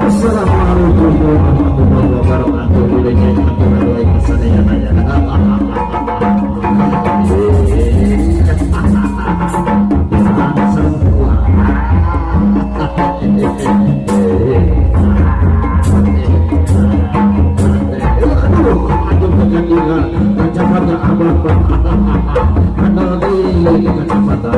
Assalamualaikum warahmatullahi wabarakatuh. Wilujeng hatur ka sadayana ya. Langsung aduh, aduh, kacamata abah, kenal di kacamata.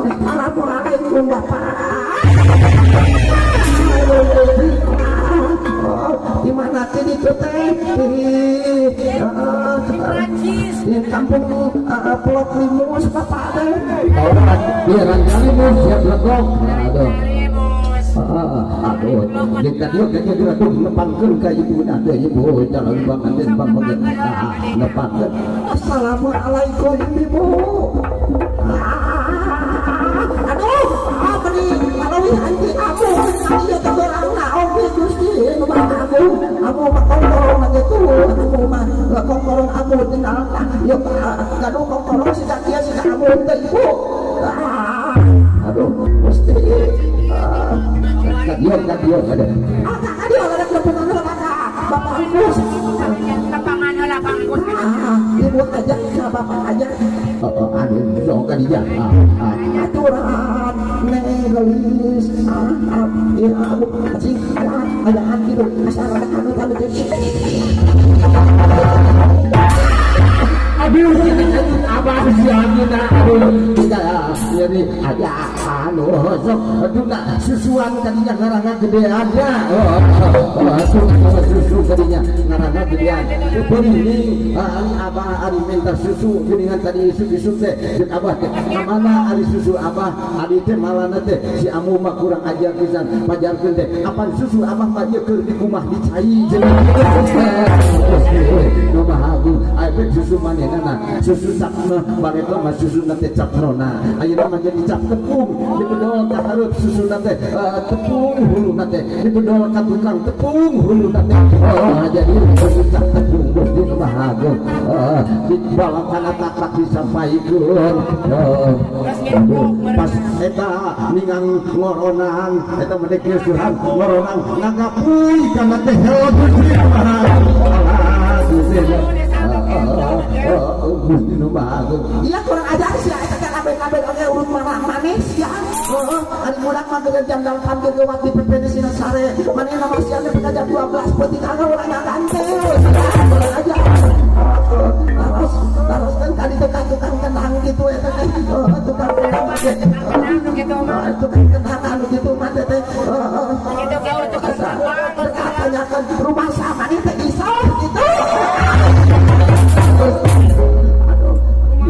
Assalamualaikum Bapak. Di mana tadi itu teh? Di kampung Pulau Limus Bapak teh. Di Rancalimus ya Blekok. Aduh. Aduh, di tadi kayaknya aduh nepangkeun ka ibu teh ibu calon panganten pamengkeun. Nepangkeun. Assalamualaikum Ibu. Aduh, beri kalau anti amu ieu teh orang naon Gusti nu mah amu, amu mah kongkorong kitu, amu mah kongkorong amu tinggal tah ieu gaduh kongkorong siga kieu siga amu teh Ibu. Aduh, Gusti. Kadieu kadieu ada. Ah, kadieu ada lepungan heula ka Bapak Agus. Lepangan heula Bang Agus. Ibu aja ka Bapak aja. Aduh, sok ka dia. Aturan negelis ya abu cing ayaan gitu asal ada anu anu aduh abah siangina aduh tidak jadi ada anu sok aduh susuan tadinya ngarana gedean ya susu tadinya ngarana gedean beuring abah ari minta susu geuningan tadi isuk-isuk teh jeung abah teh mana ari susu abah ari teh malana teh si amu mah kurang ajar pisan pajarkeun teh apan susu abah mah ieu keur dikumah dicai cenah nu maha agung aya susu manehna susu sakna bareto mah susu teh capnona ayeuna mah jadi cap tepung dibedol ka hareup susu teh tepung huluna teh dibedol ka tukang tepung huluna teh jadi susu cap tepung Gusti nu maha agung dibawa kana takrak disampaikeun pas eta ningang ngoronan eta mah deuk suhan ngoronan ngagapuy kana teh Gusti nu maha agung. Gusti nu Maha Agung. Iya kurang ajar sih eta teh kabeh-kabeh oge urut marah manis ya. Heeh, ari budak mah geus jam 8 ge lewat di PPD sina sare. Manehna mah sia teh jam 12 peuting anu urang ngagante. Kurang ajar. Terus terus kan kali teh ka tukang kendang gitu eta teh. Heeh, tukang kendang Kendang gitu mah. Tukang kendang anu gitu mah teh. Heeh. Gitu ge tukang kendang. Tanyakan rumah sama nih teh iso gitu.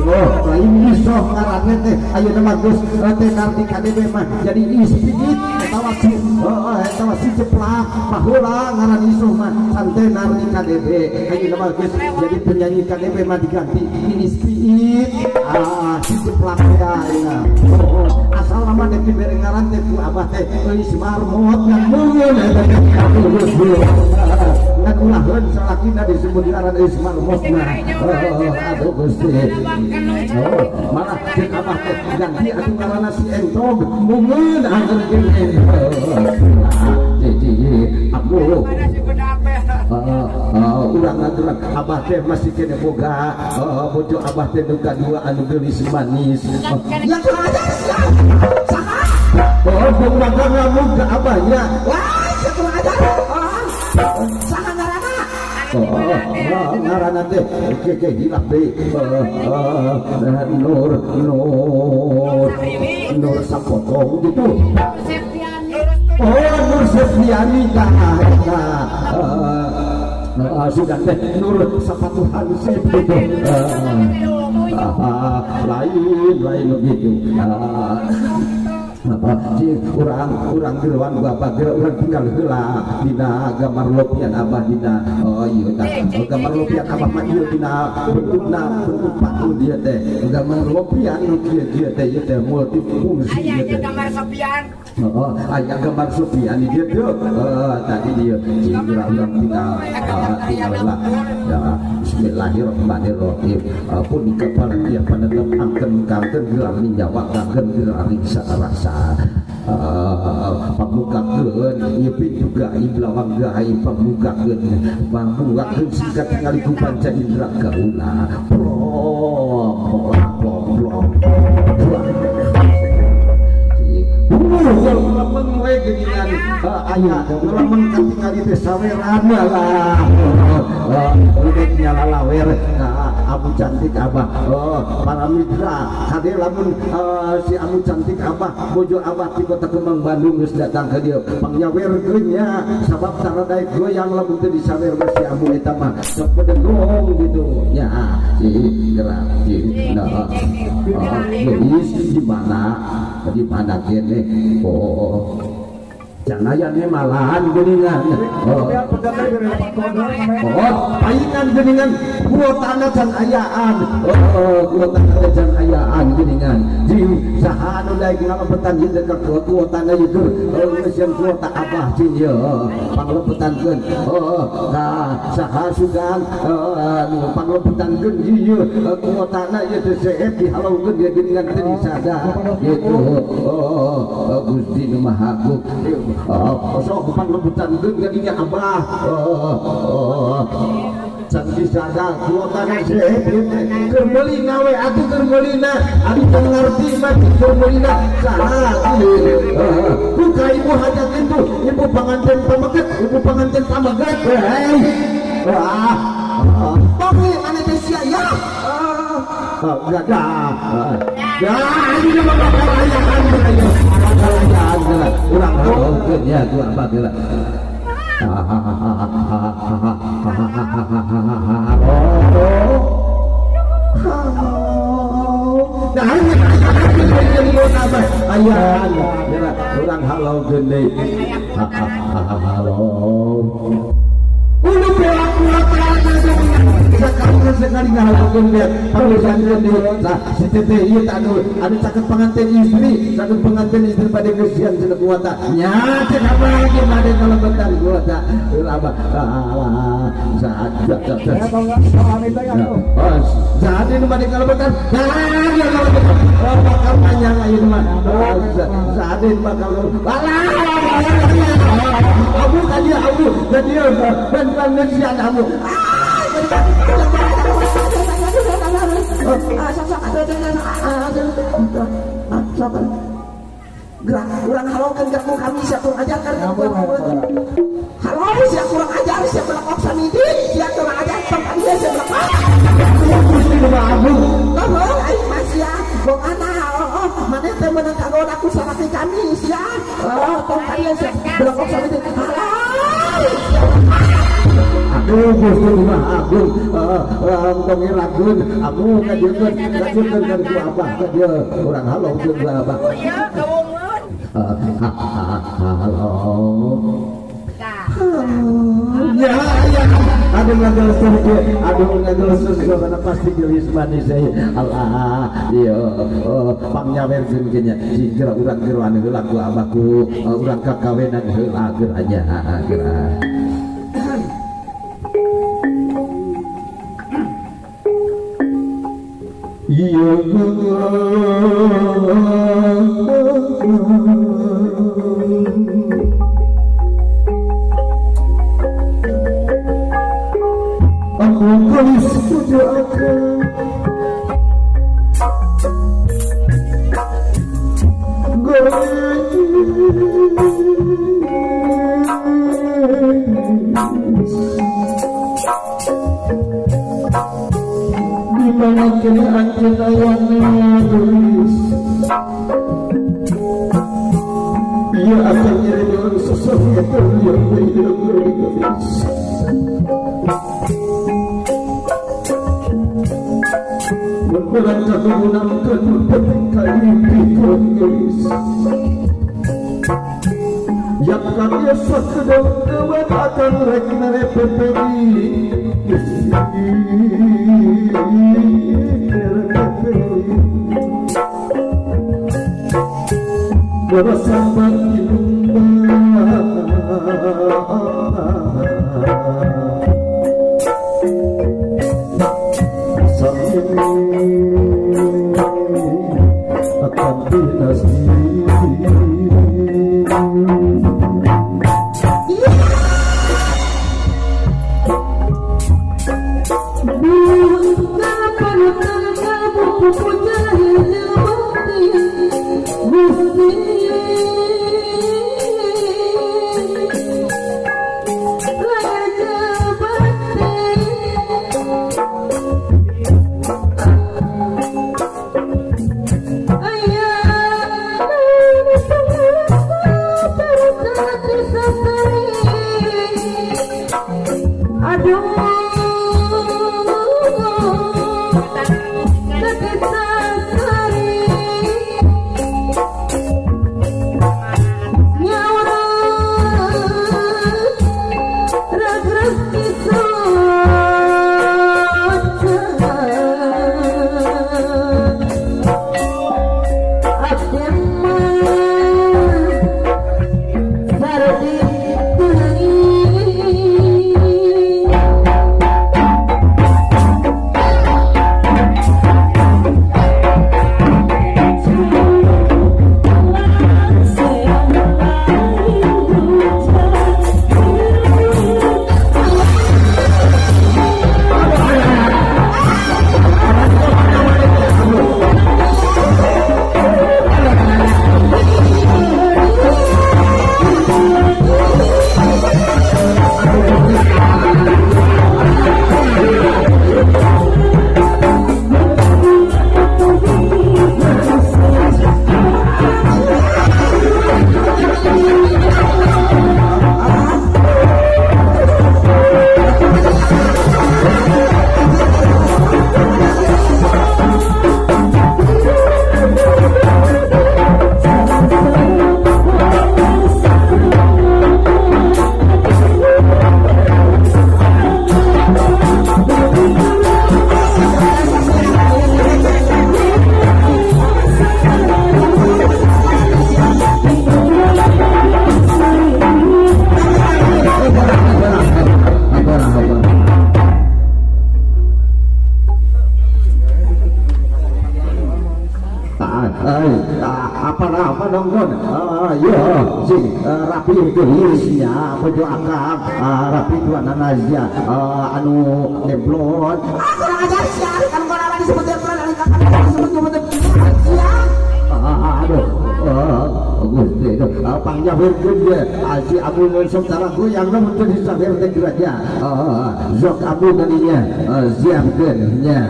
Oh, lain iso ngaranna teh ayeuna mah geus teh nardi KDB mah jadi ispit eta mah si heeh eta mah si jeplak baheula ngaran iso mah santai nardi KDB ayeuna mah geus jadi penyanyi KDB mah diganti ispit ah si jeplak teh ayeuna. Oh, asal nama teh dibere ngaran teh ku abah teh euis marmot ngan meueun eta teh ngan ulaheun salakina disebut ngaran euis marmot mah. Aduh Gusti. Oh, malah cek abah teh ganti atuh ngaranna si Entog mungeun angger geuning. Cici aku urang ngagerak abah teh masih kene boga bojo abah teh nu kadua anu geulis manis. Yang kurang ajar sia. Saha? Oh, boga ngamuk ka abahnya. Wah, sia kurang ajar. Saha ngaranna? Oh, ngaranna teh ke hilap deui. Nur Nur Nur sapotong gitu. Oh, Nur Septiani tah eta. Sudah teh Nur sepatu hansip gitu. Lain lain gitu. Urang urang geruan bapak geura urang tinggal heula dina gambar lopian abah dina. Oh iya tah gambar lopian abah mah ieu dina bentukna bentuk patung dia teh gambar lopian nu kieu kieu teh ieu teh multifungsi ieu teh gambar Sopian. Heeh, aya gambar Sopian di dieu teh. Tadi dieu geura urang tinggal tinggal heula ya. Bismillahirrahmanirrahim. Punika palakia panetep angken kangken gelar nyawa kangken gelar rasa pamukakeun ieu pintu gaib lawang gaib pamukakeun pamukakeun singkat tingali ku panca indra kaula plong plong plong plong. Ngelemen we geuningan aya ngelemen katingali teh saweran lah udah nyalalawer abu cantik abah para mitra kade lamun si amu cantik abah bojo abah ti kota Kemang Bandung geus datang ka dieu pangyawerkeun nya sabab tara daek goyang lamun teu disawer mah si amu eta mah sepedegong gitu nya si gerak si nah geus di mana kene oh jangan malahan geuningan. Oh, paingan geuningan kuotana can ayaan. Oh, kuotana can ayaan geuningan. Jeung saha anu daek ngalebetan ieu ka kuotana ieu keur geus yang kuota abah cing ieu panglebetankeun. Oh, ka saha sugan anu panglebetankeun ieu kuotana ieu teh seep dihalaukeun ieu geuningan teh disada gitu. Oh, Gusti nu Maha Agung. Sok panglebetankeun geuningan abah. Can disada kuotana seep ieu teh keur meulina we atuh keur meulina ari teu ngarti mah keur meulina saha ieu. Buka ibu hajat itu ibu panganten pameget ibu panganten pameget hei. Wah Topi mana teh sia ya. Gadah. Ya ini mah bakal ayaan ayo. Bakal ayaan urang heukeun ya ku abah geura. Ayaan urang halaukeun deui. Halo. Ulu sekali ngahalaukeun lihat parusan deui tah si teteh ieu tah anu anu caket pengantin istri pada geusian cenah kuota nya cek abah ge bade kalebetan kuota abah saat saat ini bade kalebetan bakal panjang ayeuna mah saat ini bakal alah abu ka dieu abu ka dieu bantuan geusian abu. Halokeun. Gerak urang halokeun gerak kami sia kurang ajar kan. Halo sia kurang ajar sia belakok samidi sia kurang ajar tong ka dieu sia belakok. Gusti nu Maha Agung. Tolong aing mah sia bong ana oh maneh teh meunang kagoda ku salaki kami sia. Oh tong ka dieu sia belakok samidi. Halo. Aduh Gusti nu Maha Agung, tong iragun, amu ka dieu kan ku abah ka dieu urang halongkeun ku abah. Ieu kawungeun. Halo. Ya ya, aduh ngagelesur ieu, aduh ngagelesur suarana pasti geulis manis euy. Allah, ieu pangnyawerkeun ge nya cing geura urang geroan heula ku abah ku urang kakawenan heula geura nya geura. Iya aku gelis puja akan gelis di mana kini anjeun ayana gelis ia akan nyeri dengan sosok yang gelis. Berkurang kagunangkeun penting kaipikeun gelis. Yang kami sakedeng dewek akan rek mere peperi. Bersama akan dinasti. Apa nonggon yo sing rapi gelisnya bojo akang rapi dua nanazia anu nemplon kurang ajar sia kan korang disebut nemplon ari kakak disebut nemplon sia. Aduh pangjawirkeun ge si abu sok tara goyang lamun teu disawir teh geura sok abu tadinya siapkeun nya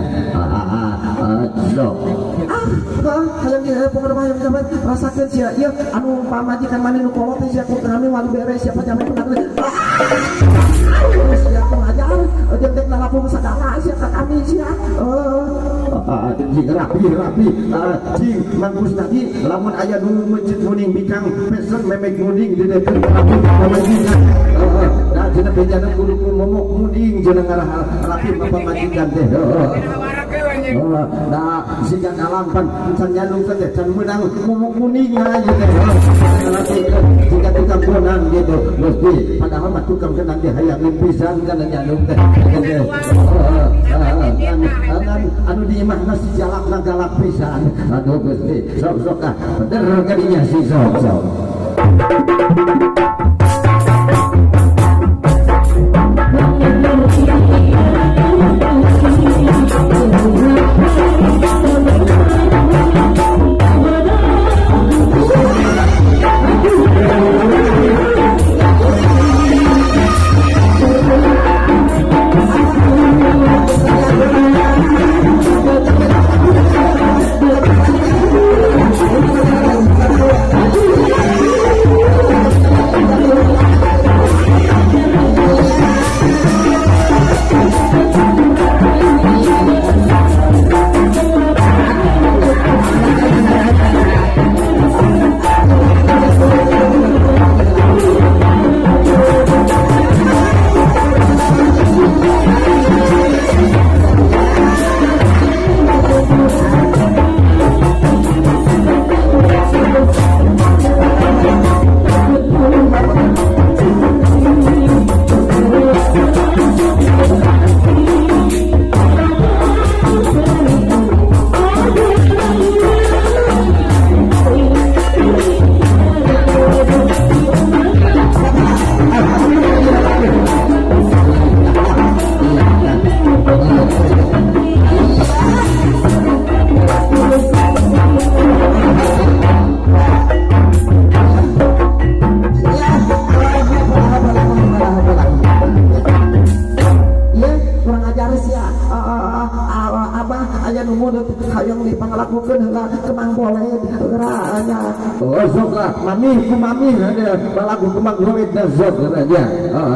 sok hayang di pokona hayang zaman rasakeun sia ieu anu pamajikan maneh nu kolot teh sia ku kami wali beres siapa jamin penang sia ku ngajar jeung teh nalapung sagala sia ka kami sia jing rapi jing mangkus tadi lamun aya nu mencit muning bikang pesen memek muning didekeun rapi pamajikan da cenah bejana kudu momok muning cenah ngarah rapi pamajikan teh da siga kalampan can nyandung teh can meunang momok muning aja teh siga tukang bonang gitu mesti padahal mah tukang kenang teh hayang pisan kana nyandung teh anu di imahna si jalakna galak pisan aduh Gusti sok-sok ah bener kadinya si sok-sok mami ada lagu kemang boleh dan zot aja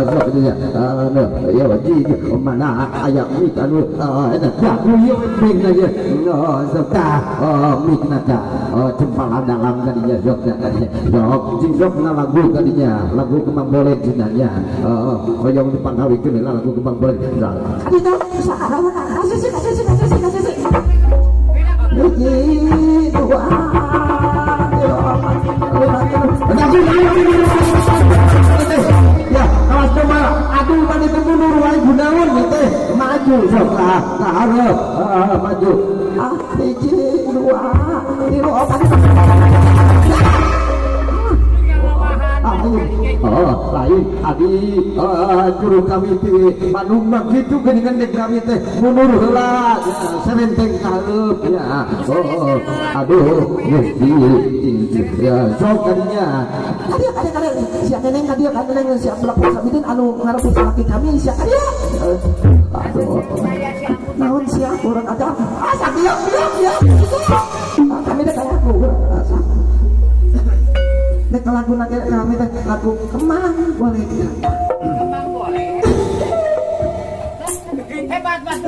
zot aja ya wajib mana ayam mik anu eta aku ieu bing aja zot tah mik nata cempala dalam tadinya zot tadinya zot jing zot na lagu tadinya lagu kemang boleh cenanya hoyong dipangawikeun lagu kemang boleh itu hiji dua ya kalau coba aduh mana mundur wae gunaon teh maju sok ka hareup maju ah hiji dua tilu opat oh lain adi juru kami teh Bandung mah kitu geuningan dek kami teh mundur heula serenteng ka hareup ya oh aduh Gusti ya sok kadinya kadieu sia neneng kadieu neneng sia pelak sabidin anu ngarebut salaki kami sia kadieu aduh naon sia urang aja ah sakieu kieu kami teh kayak aku nek lagu nake kami teh lagu kemang boleh kemang boleh hebat mas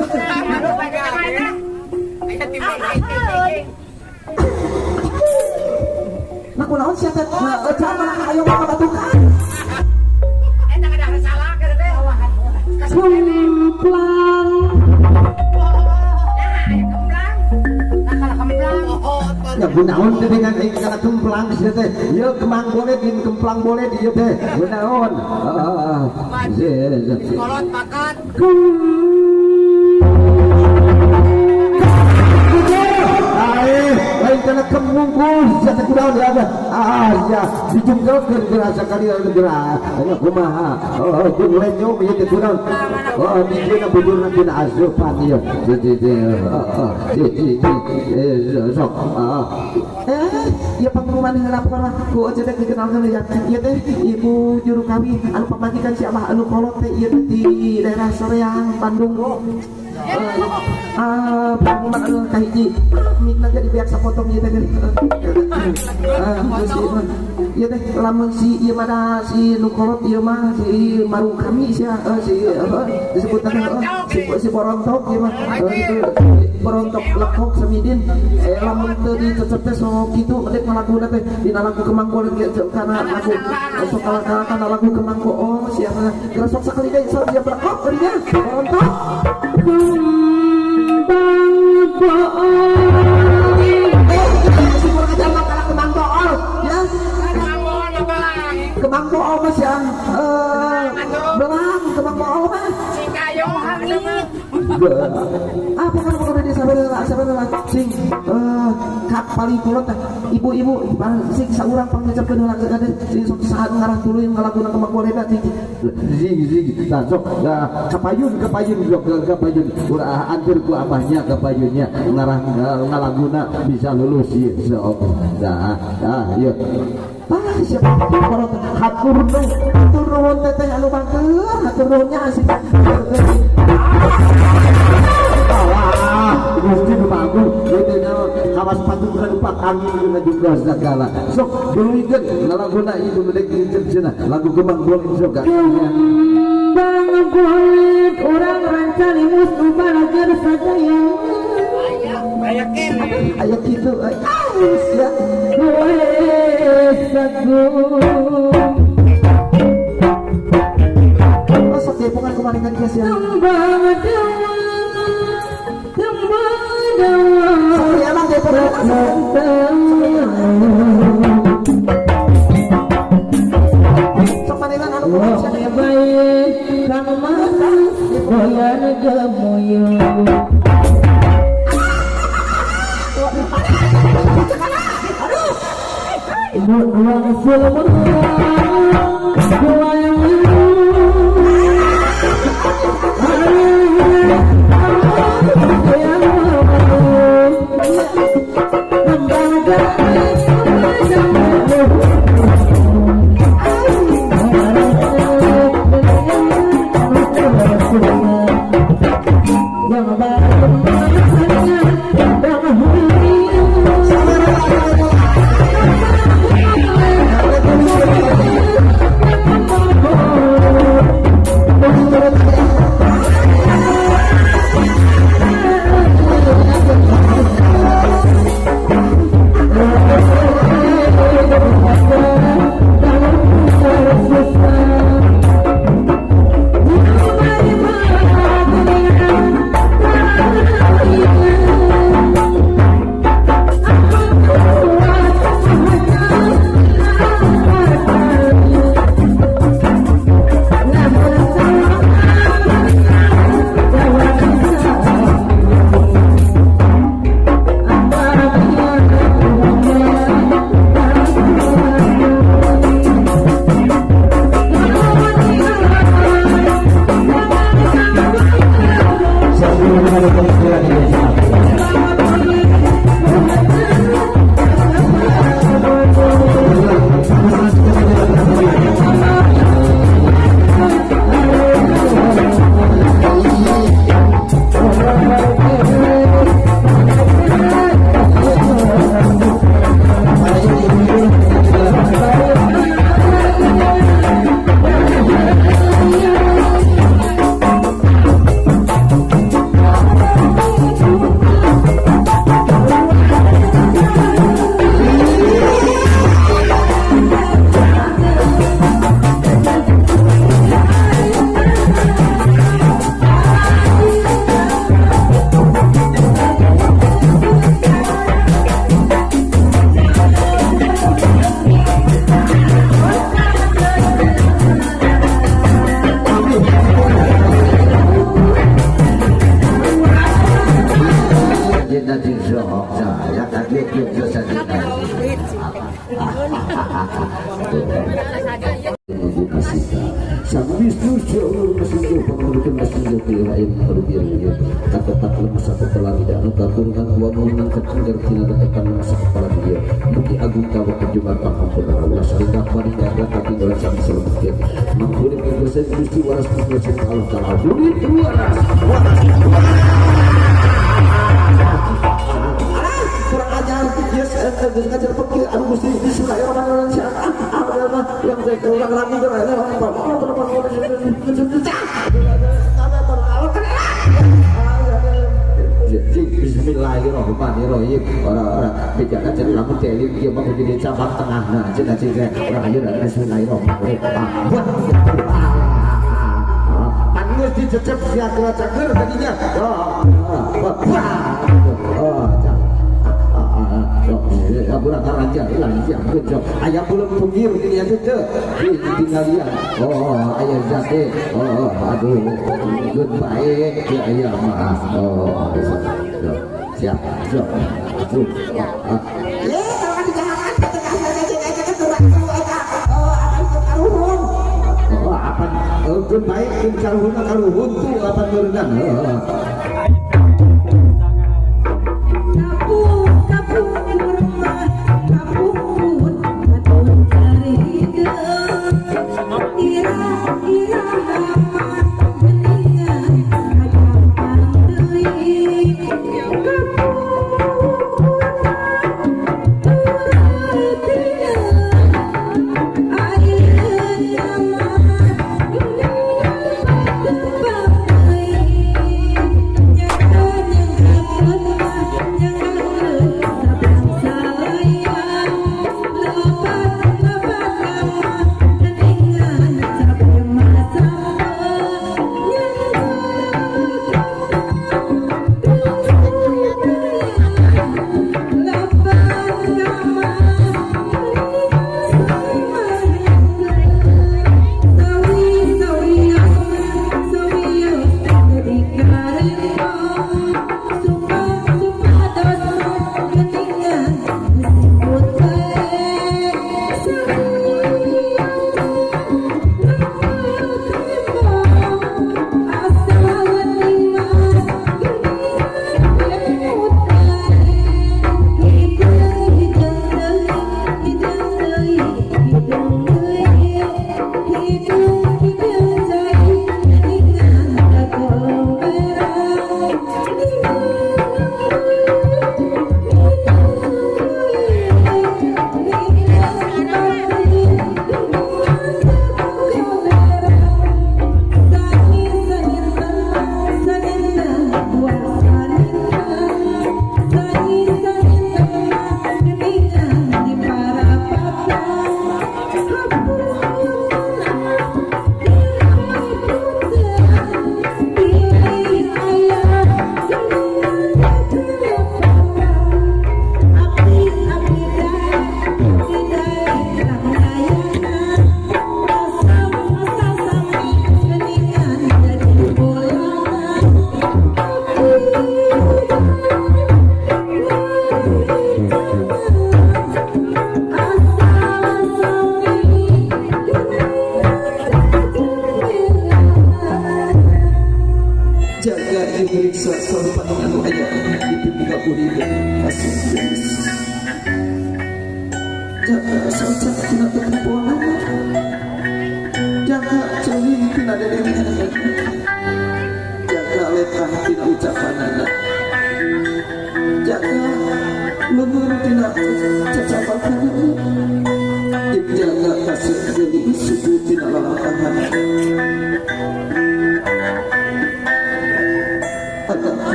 nah kunaon sia teh nah ayo mah batukan enak ada salah kan teh kemplang nah aya kemplang nah kalau kemplang ya gunaon teh dengan kana kemplang sia teh ieu kemang boleh din kemplang boleh ieu teh gunaon kolot makan lain kana kemungkus sia teh kunaon ya ah ya dijungkelkeun geura sakali geura nya kumaha oh jeung lenyum ieu teh kunaon oh dijieuna bujurna dina asupan ieu sok Ieu pengumuman heula pokona ku Oce teh dikenalkeun ya. Ieu teh ibu juru kawin anu pamajikan si Abah anu kolot teh ieu teh di daerah Soreang, Bandung. Pengumuman anu kahiji mikna ge dibeak sapotong ieu teh. Ieu teh lamun si ieu mah si nu kolot ieu mah si maru kami sia si disebut teh si borontok ieu mah borontok lekok samidin lamun teu dicecep teh sok kitu dek ngalaguna teh dina lagu kemangko kana lagu sok kana lagu kemangko oh sia mah geus sok sakali deui sok dia belekok dinya borontok kembang bool si kurang ajar mah kana kembang bool ya kembang bool mah sia belang kembang bool mah apa kan kudu di sabar sing kak paling kolot ibu-ibu sing saurang pangngecepkeun heula kade sing sok saha ngarah tuluy ngalaguna kembang bool eta sing zing nah sok kapayun sok kapayun urang antur ku abahnya kapayunnya ngarah ngalaguna bisa lulus ieu sok nah ieu ah siapa kolot hatur nuhun teteh anu bangker hatur nuhunnya asik. Gusti nu agung ieu teh kawas patukan pak angin dina juga segala sok duluikeun ngalaguna ieu nu dek cenah lagu kembang bolit sok kembang bolit urang ranca limus nu balager sadaya aya kene aya kitu aus ya kowe sagung sok gepongan kumaha kan geus ya kembang dewa kembang dewa sok emang gepongan sok manehan anu kumaha sia bae kang mas goyan gemuyung. Pengguna Sita Sang Wisnu Jalur Mesin Pengurukan Mesin Jati Ayam Kerugian Kata lemas aku telah tidak nuka kurungan wangunan kecengger tina deketan lemas aku telah dia Mugi agung tawa kejumat pangampura Allah sarindah parindah katinggalan sami selemetin mangkulit ngursen Gusti waras ngursen Allah Ta'ala hulit waras waras kurang ajar yes ngajar pekir aduh Gusti Bismillahirrahmanirrahim yang saya kurang rapi Bismillahirrahmanirrahim. Orang-orang bicara jadi lamun telim dia mau jadi cabang tengah nah jadi orang aja Bismillahirrahmanirrahim. Panggil dicecep ya cager tadinya. Ayah belum pinggir ini aja tuh tinggal dia. Oh ayah jate. Oh aduh goodbye ya ayah maaf. Oh siap siap. Ya kalau dijahankan Oh apa goodbye karuhun karuhun tuh apa berenang.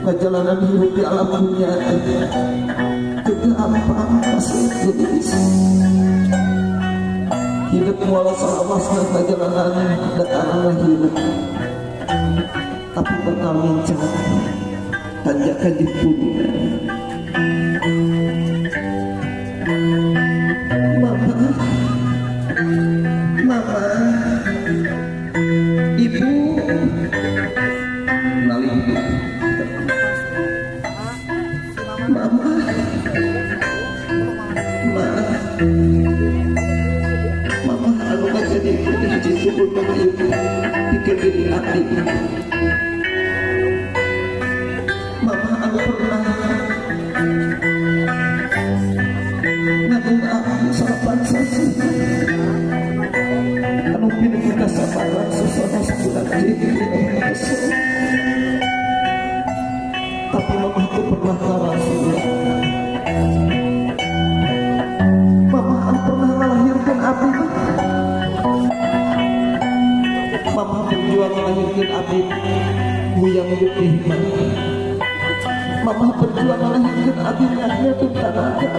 Perjalanan hidup di alam dunia tidak apa-apa. Hidup walau salawasna perjalanan datanglah hidup tapi bakal mencari tanjakan di bumi. Mama, mama, ibu, melalui ibu, mama, mama, mama, anu jadi hiji mama ibu, pikir diri abdi. Mama anu pernah ngandung abdi salapan sasi, anu pinuh kasabaran susana sabulan jadi tapi mama itu pernah ngarasulah. Mama anu pernah melahirkan abdi. Mama berjuang melahirkan abdi huyang getih. Mama berjuang melahirkan abdi nyatnya tanaga.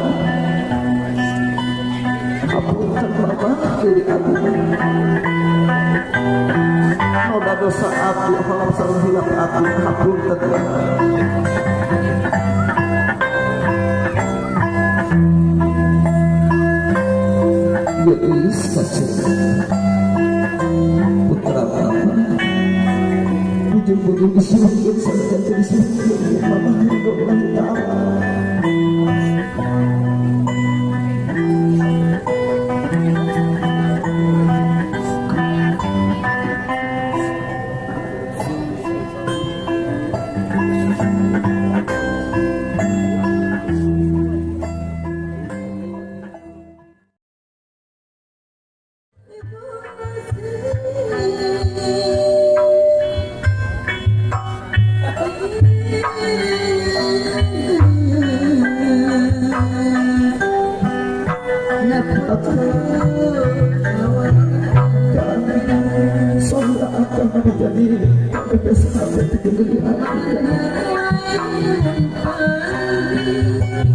Apunten mama diri abdi. Noda dosa abdi, halam sareng hilap abdi, hapunten mama. Geus saja putra mama bujur-bujur disuruhkeun sareng disuruhkeun mama hidup lagi ta'ala.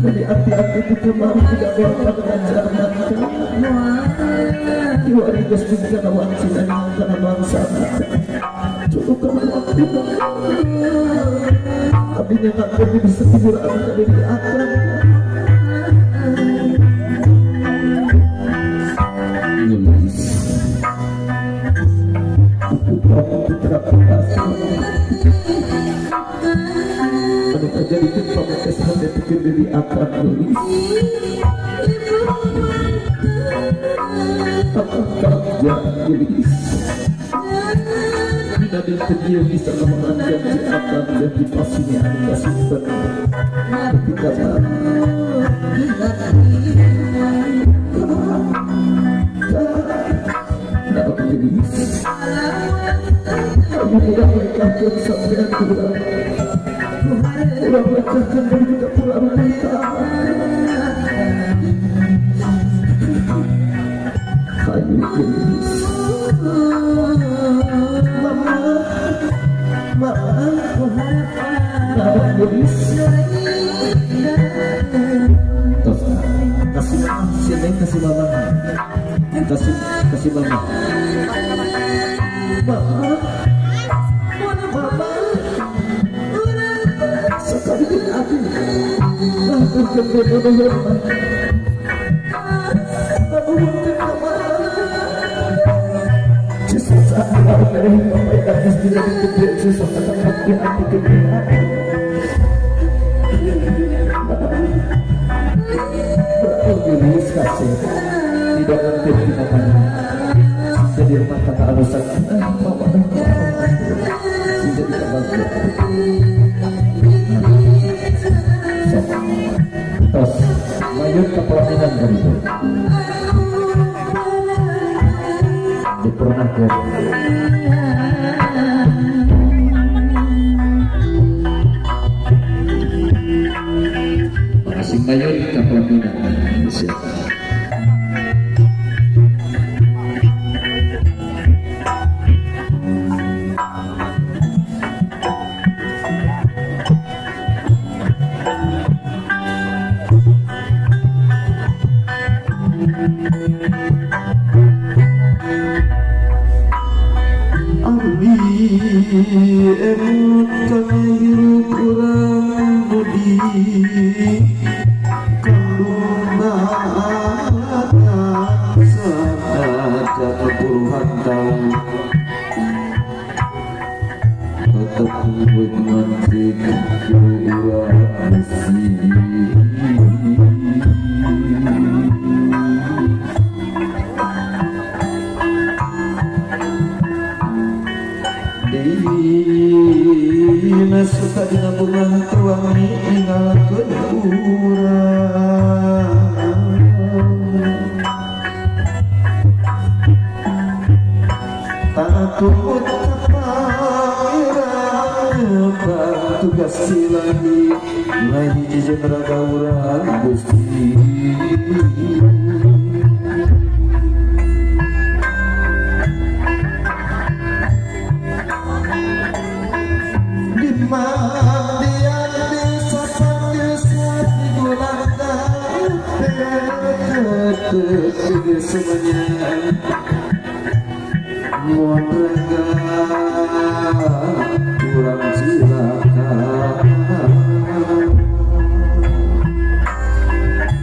Jadi hati-hati itu mau tidak berapa dengan jalan diwarigas juga wangsi dan karena bangsa cukup karena waktu tapi nggak perlu bisa tidur anak dari akar nulis putra putra putra anu terjadi itu sampai pikir diri akan nulis apa nulis tidak terdiam bisa menganggap si akan dan di pasinya anu simpen ketika dapat tulis kamu tidak menikahkan sampai kurang kurang menikahkan dan tidak kurang menikah. Ayo gelis mama, mama, mama gelis. Terus kasih mama, si Neng kasih mama, kasih kasih mama, mama, mama. Sekali aku, aku kembali tidak ngerti namanya jadi rumah tangga alusan jadi kebahagiaan. Tos mayut ke pelaminan kan itu dipernahkan. Makasih mayut ke pelaminan. Siapa? urang Gusti. Dina suka dina bunga tuangi ninggalkeun urang. Takut kapangeran tugas silami ngahiji jeung raga urang Gusti. Mandian desa desa digulang dan semuanya muatraga kurang cilaka.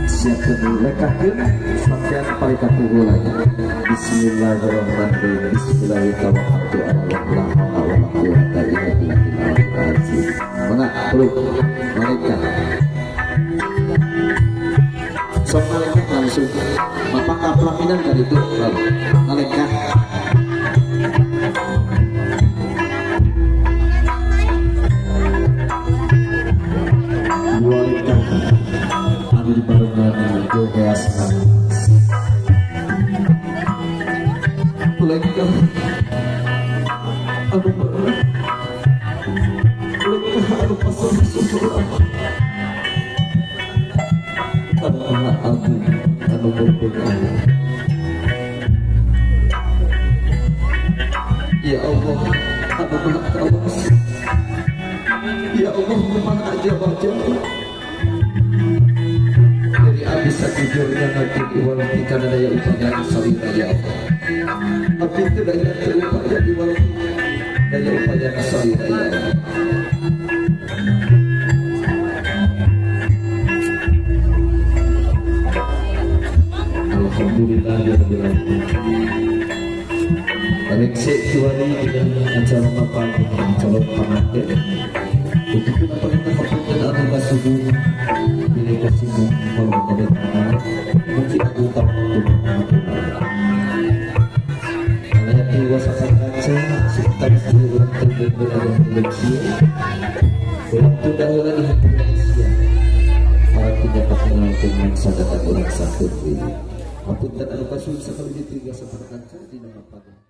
Siapkan lekahkeun sampean palika lagi. Bismillahirrahmanirrahim. Bismillahirrahmanirrahim. Mana peluk malaikat. Sok malaikat langsung. Bapak kaplaminan dari itu malaikat. Malaikat anu dibarengan geus malaikat anu Ya Allah, aku maha. Ya Allah, maha aja wajah. Dari abis sejujurnya nanti iwalati karena daya upaya salira ya Allah. Tapi itu daya terupaya iwalati daya upaya salira ya Allah. Alhamdulillah ya Rabbil Alamin. Alexei Kiwani dengan acara mapan calon pengantin. Begitu pemerintah kabupaten anu kasubu pilih kasih kalau ada tanah kunci aku tahu Alaya tiwa sasaran sekitar seluruh terbentuk Indonesia. Waktu dahulu di Indonesia para tidak pakai sadatan orang satu ini. Apunten anu kasubu sekali ditiga sasaran kaca di nama.